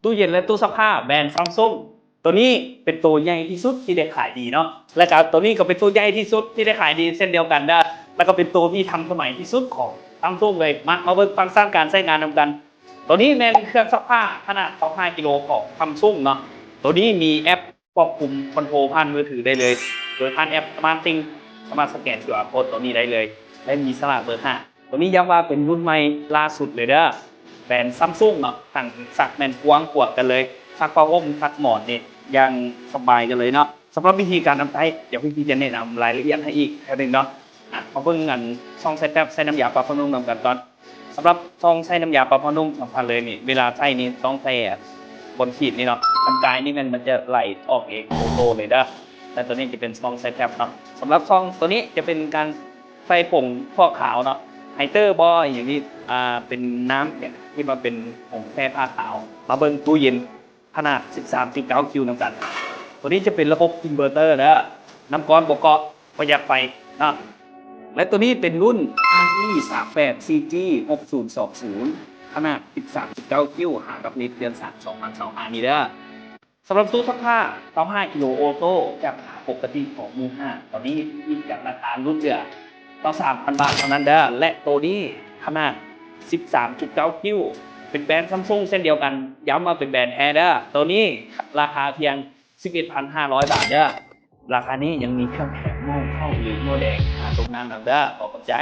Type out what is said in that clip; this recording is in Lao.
ຕູ້ເຢັນ ແລະ ຕູ້ຊັກຜ້າແບຣນ Samsung ໂຕນີ້ເປັນໂຕໃຫຍ່ທີ່ສຸດທີ່ໄດ້ຂາຍດີເນາະ ແລະກະໂຕນີ້ກໍເປັນໂຕໃຫຍ່ທີ່ສຸດທີ່ໄດ້ຂາຍດີເຊັ່ນດຽວກັນເດີ ແລະກະເປັນໂຕທີ່ທັນສະໄໝທີ່ສຸດຂອງ Samsung ເລີຍ. ມາ ມາເບິ່ງຟັງຊັນການໃຊ້ງານນຳກັນ. ໂຕນີ້ແມ່ນເຄື່ອງຊັກຜ້າຂະໜາດຊາວຫ້າກິໂລຂອງ Samsung ເນາະ. ໂຕນີ້ມີແອັບຄວບຄຸມຄອນໂທຣຜ່ານມືຖືໄດ້ເລີຍ ໂດຍຜ່ານແອັບ Smart Things ສາມາດສະແກນ QR code ໂຕນີ້ໄດ້ເລີຍ ແລະມີສະຫຼາກເບີຫ້າ. ໂຕນີ້ຢ້ຳວ່າເປັນລຸ້ນໃໝ່ລ່າສຸດເລີຍເດີ ແບຣນ Samsung ເນາະ. ທັງສັກແມ່ນກວ້າງຂວາງກັນເລີຍ ຊັກຜ້າຫົ່ມ ຊັກໝອນນີ້ຢ່າງສະບາຍກັນເລີຍເນາະ. ສຳລັບວິທີການນຳໃຊ້ ດຽວພີ່ໆຈະແນະນຳລາຍລະອຽດໃຫ້ອີກເທື່ອໜຶ່ງເນາະ. ອ່ະ ມາເບິ່ງອັນຊ່ອງໃສ່ແປັບໃສ່ນ້ຳຢາປັບຜ້ານຸ່ມນຳກັນກ່ອນ. ສຳລັບຊ່ອງໃສ່ນ້ຳຢາປັບຜ້ານຸ່ມສຳຄັນເລີຍນີ້ ເວລາໃສ່ນີ້ຕ້ອງໃສ່ອັນບົນຂີດນີ້ເນາະ ຄັນກາຍນີ້ແມ່ນມັນຈະໄຫຼອອກເອງໂອໂຕ້ເລີຍເດີ. ແລະໂຕນີ້ຈະເປັນຊ່ອງໃສ່ແປັບເນາະ. ສຳລັບຊ່ອງໂຕນີ້ຈະເປັນການໃສ່ຜົງຟອກຂາວເນາະ ໄຮເຕີບໍ ອີ່ຫຍັງນີ້ ອ່າ ເປັນນ້ຳທີ່ວ່າເປັນຜົງແຜ່ຜ້າຂາວ. ມາເບິ່ງຕູ້ເຢັນ ຂະໜາດສິບສາມຈຸດເກົ້າຄິວນຳກັນ. ໂຕນີ້ຈະເປັນລະບົບອິນເວີເຕີເດີ ນ້ຳກ້ອນບໍ່ເກາະ ປະຢັດໄຟເນາະ. ແລະໂຕນີ້ເປັນລຸ້ນ RE ສາມແປດ CG ຫົກສູນສອງສູນ ຂະໜາດສິບສາມຈຸດເກົ້າຄິວ ຫາກັບລິດເດືອນສາມ ສອງພັນຊາວຫ້ານີ້ເດີ. ສຳລັບຕູ້ຊັກຜ້າຊາວຫ້າກິໂລໂອໂຕ້ ຈາກລາຄາປົກກະຕິຂອງໝູ່ຫ້າ ຕອນນີ້ມີກັນລາຄາຫຼຸດເຫຼືອຊາວສາມພັນບາດເທົ່ານັ້ນເດີ ແລະໂຕນີ້ຂະໜາດສິບສາມຈຸດເກົ້າຄິວ ເປັນແບຣນ Samsung ເຊັ່ນດຽວກັນ ຢ້ຳວ່າເປັນແບຣນແທ້ເດີ. ໂຕນີ້ລາຄາພຽງສິບເອັດພັນຫ້າຮ້ອຍບາດເດີ. ລາຄານີ້ຍັງມີເຄື່ອງແຖມໝໍ້ເຂົ້າ ຫຼືໝໍ້ແດງ ຫາຕົກນ້ຳນຳເດີ. ຂໍຂອບໃຈ.